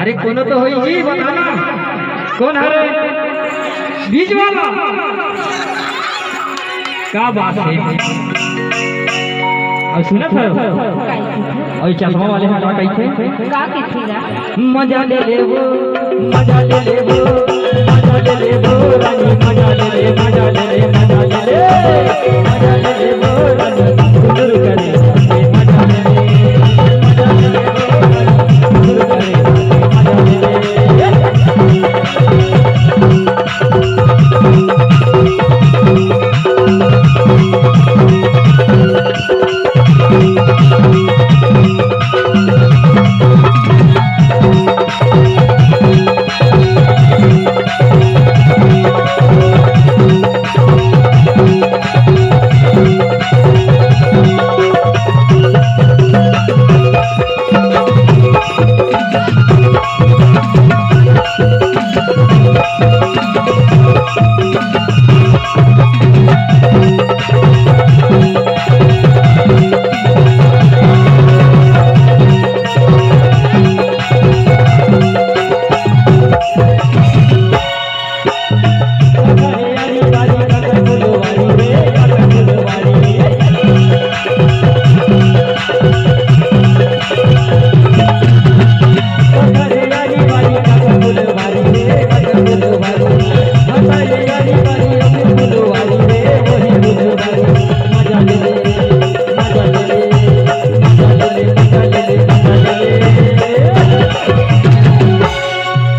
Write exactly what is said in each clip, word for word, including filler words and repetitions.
अरे कोनो तो होही जी, बताना। कोन हरे? बीच वाला। का बात हे? अउ सुनत हव? अउ चश्मा वाले ह का कहिथे? का कहिथे गा? मजा ले लेबो, मजा ले लेबो, मजा ले लेबो, रानी मजा ले ले, मजा ले ले, मजा ले ले, मजा ले लेबो, रानी घुंघरू करे, मजा ले ले, मजा ले लेबो, रानी घुंघरू करे, मजा ले ले।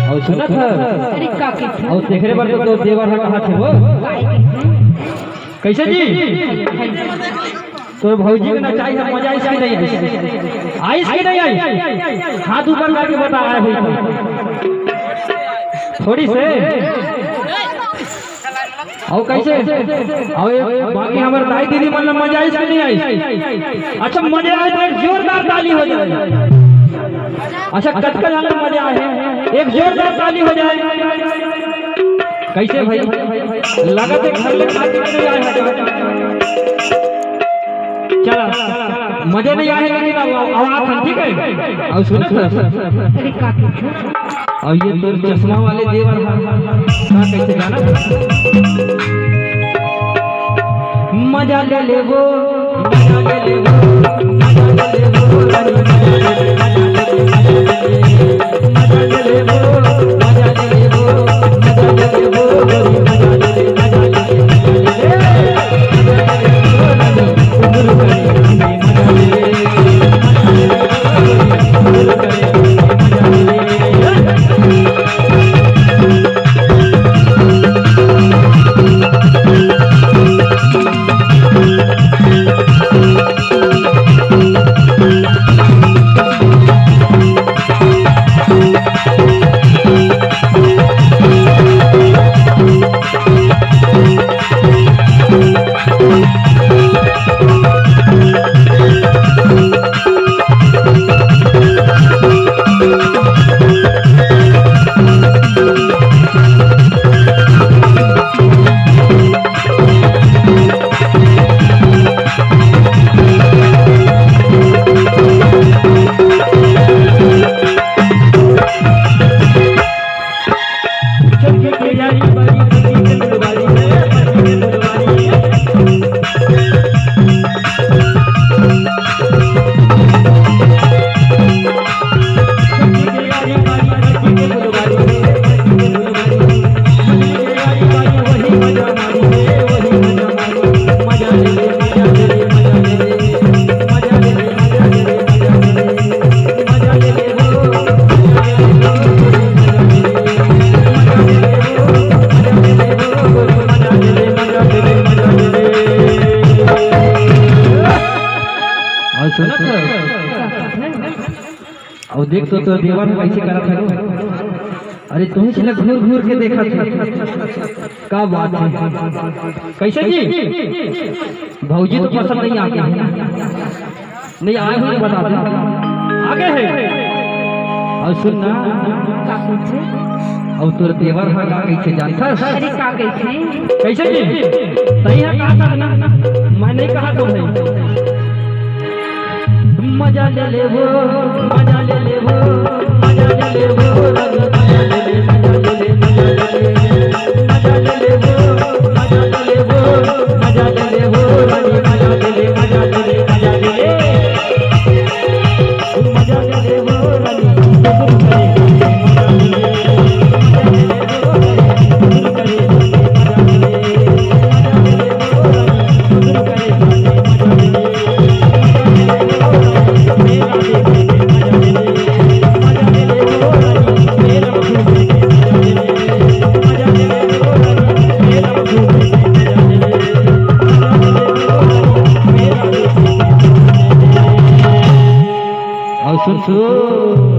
अउ सुनत हस? अरे का कहिथे? अउ तेकरे बर तो तोर देवर ह कहात हे वो। काय कहिथे? कइसे जी? तोर भौजी के नचाई ह, मजा आइस कि नहीं आइस? आइस कि नहीं आइस? हाथ ऊपर करके बता, आए होही तो। थोड़ी से। अउ कइसे? अउ ये बाकी हमर दाई दीदी मन ला मजा आइस कि नहीं आइस? अच्छा, मजा आए तो एक जोरदार ताली हो जाए। अच्छा, कतका झन ला मजा आए, एक जोरदार ताली हो जाए। कइसे भाई? लगथे घर ले खाना नहीं आए हे। चला, मजा नहीं आए, लेकिन अब, अब आत हन, ठीक हे? अउ सुनत हस? अरे का कहिथे? अउ ये तोर चश्मा वाले देवर ह, का कहिथे जानत हस? मजा ले लेबो, मजा ले लेबो, मजा ले लेबो, रानी, मजा ले ले, मजा ले ले, मजा ले ले, मजा ले लेबो, मजा ले लेबो, मजा ले लेबो, गोरी, मजा ले ले, मजा ले ले, मजा ले ले, मजा ले लेबो, रानी, घुंघरू करे, मजा ले ले। अउ सुनत हस? अउ देख तो तोर देवर ह कइसे करत हे। अरे तुही ला घूर घूर के देखत हे। का बात हे? कइसे जी? भौजी तो पसंद नहीं आगे हे। नहीं आए होही बता दे। आगे हे। अउ सुन ना। का कहिथे? अउ तोर देवर ह का कहिथे जानथस? अरे का कहिथे? कइसे जी? तहीं ह कहा था ना, मैं नहीं कहा तो भाई। मजा ले लेबो, मजा ले लेबो,